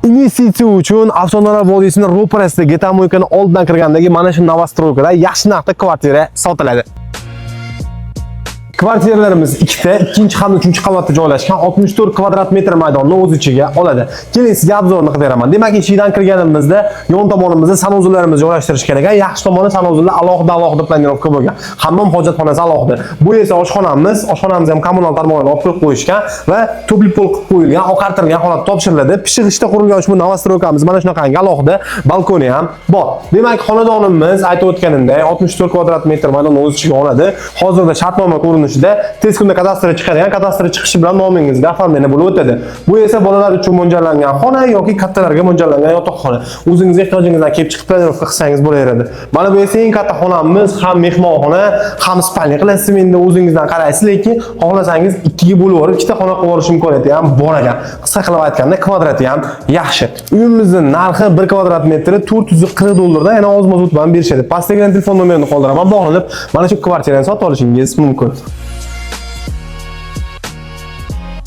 Investitsiya uchun Afsonalar vodiysini ro'parasida, Getamoykani oldidan kirgandagi mana shu новостройка da yaxshi narxda kvartira sotiladi. Kvartiralarimiz ikkita, ikkinchi hamda uchinchi qavatda joylashgan, 64 kvadrat metr maydonni o'z ichiga oladi. Keling, sizga обзор ni qilib beraman. Demak, eshikdan kirganimizda yon tomonimizda санузел larimizni joylashtirishgan ekan. Yaxshi tomoni, санузел lar alohida alohida планировка bo'lgan. Hammom, hojatxonasi alohida. Bu esa oshxonamiz, oshxonamiz ham kommunal tarmoqlarni olib qo'yib qo'yishgan va тёплый пол qilib qo'yilgan, oqartirilgan holatda topshiriladi. Pishiq g'ishtda qurilgan ushbu новостройка miz mana shunaqangi alohida balkoni ham bor. Demak, xonadonimiz, aytib o'tganimdek, 64 kvadrat metr maydonni o'z ichiga oladi. Hozirda shartnoma ko'rinishida, tez kunda kadastri chiqadigan, kadastri chiqishi bilan nomingizga оформление bo'lib o'tadi. Bu esa bolalar uchun mo'ljallangan xona yoki kattalarga mo'ljallangan yotoqxona. O'zingiz ehtiyojingizdan kelib chiqib планировка qilsangiz bo'laveradi. Mana bu esa eng katta xonamiz, ham mehmonxona, ham спальня qilasiz, endi o'zingizdan qaraysiz, lekin xohlasangiz ikkiga bo'lib yuborib, ikkita xona qilib yuborish imkoniyati ham bor ekan. Qisqa qilib aytganda, kvadrati ham yaxshi. Uyimizning narxi 1 kvadrat metri 440 dollardan, yana ozmoz o'tib ham berishadi. Pastdagi telefon nomerini qoldiraman, bog'lanib mana shu kvartirani sotib olishingiz mumkin.